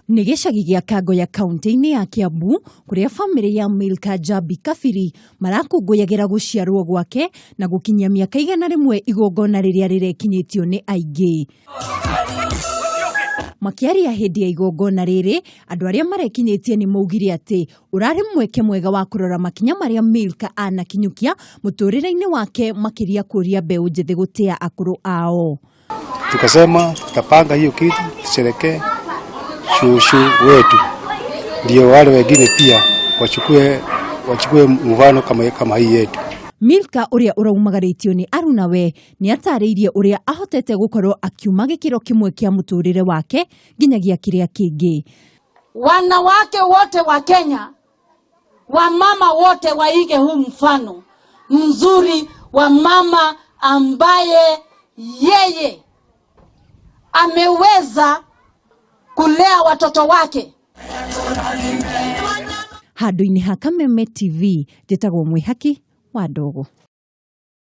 Nĩ gĩcagi gĩa Kangoya kaunti-inĩ ya Kiambu kũrĩa bamĩrĩ ya Milka Njambi Kabiri marakũngũyagĩra gũciarwo gwake na gũkinyia mĩaka 100, igongona rĩrĩa rĩrekinyĩtio nĩ aingĩ. Makĩaria hĩndĩ ya igongona rĩrĩ, andũ arĩa marekinyĩtie nĩ maugire atĩ ũrarĩ mweke mwega wa kũrora makinya marĩa Milka anakinyũkia mũtũrĩre-inĩ wake, makĩria kũria mbeũ njĩthĩ gũtĩa akũrũ ao. Tukasema tutapanga hiyo kitu tusherekee shushu wetu, ndio wale wengine pia wachukue mfano kama hii yetu. Milka ũrĩa ũraumagarĩtio nĩ arunawe nĩ atarĩirie ũrĩa ahotete gũkorwo akiuma gĩkĩro kĩmwe kĩa mũtũrĩre wake nginyagia kĩrĩa kĩngĩ. Wanawake wote wa Kenya, wamama wote waige huu mfano mzuri wa mama ambaye yeye ameweza kulea watoto wake. Handũ-inĩ ha Kameme TV, njĩtagwo Mwĩhaki wa Ndogo.